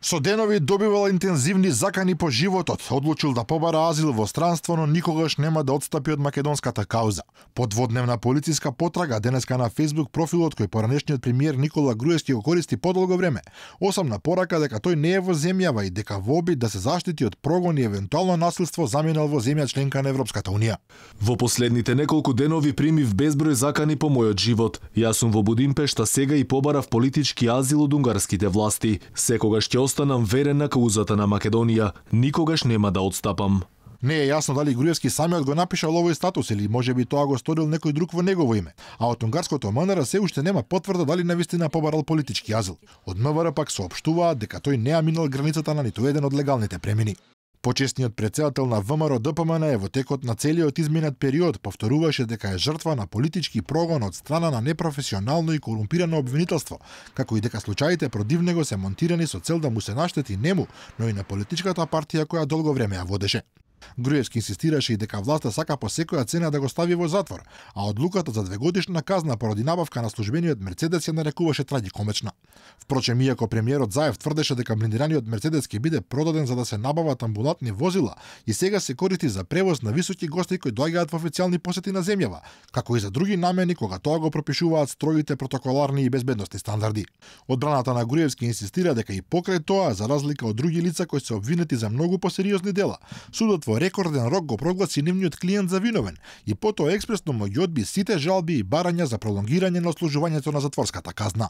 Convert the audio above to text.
Со денови добивал интензивни закани по животот, одлучил да побара азил во странство, но никогаш нема да отстапи од македонската кауза. Подводневна полициска потрага денеска на Facebook профилот кој поранешниот премиер Никола Груевски го користи подолго време. Осамна порака дека тој не е во земјава и дека во обид да се заштити од прогон и евентуално насилство заминал во земја членка на Европската унија. Во последните неколку денови примив безброј закани по мојот живот. Јас сум во Будимпешта сега и побарав политички азил од унгарските власти. Секогаш ќе останам верен на каузата на Македонија. Никогаш нема да отстапам. Не е јасно дали Груевски самиот го напишал овој статус или можеби тоа го сторил некој друг во негово име, а од унгарското МНР се уште нема потврда дали навистина побарал политички азил. Од МВР пак соопштуваат дека тој не ја минал границата на ниту еден од легалните премини. Почесниот председател на ВМРО ДПМН е во текот на целиот изминат период повторуваше дека е жртва на политички прогон од страна на непрофесионално и корумпирано обвинителство, како и дека случаите против него се монтирани со цел да му се наштети нему, но и на политичката партија која долго време ја водеше. Груевски инсистираше и дека власта сака по секоја цена да го стави во затвор, а одлуката за 2-годишна казна поради набавка на службениот Мерцедес ја нарекуваше трагикомечна. Впрочем, иако премиерот Заев тврдеше дека блиндираниот Мерцедес ќе биде продаден за да се набават амбулантни возила и сега се користи за превоз на високи гости кои доаѓаат во официјални посети на земјава, како и за други намени кога тоа го пропишуваат строгите протоколарни и безбедносни стандарди. Одбраната на Груевски инсистира дека и покрај тоа, за разлика од други лица кои се обвинети за многу посериозни дела, судот во рекорден рок го прогласи нивниот клиент за виновен и потоа експресно му ги одби сите жалби и барања за пролонгирање на ослужувањето на затворската казна.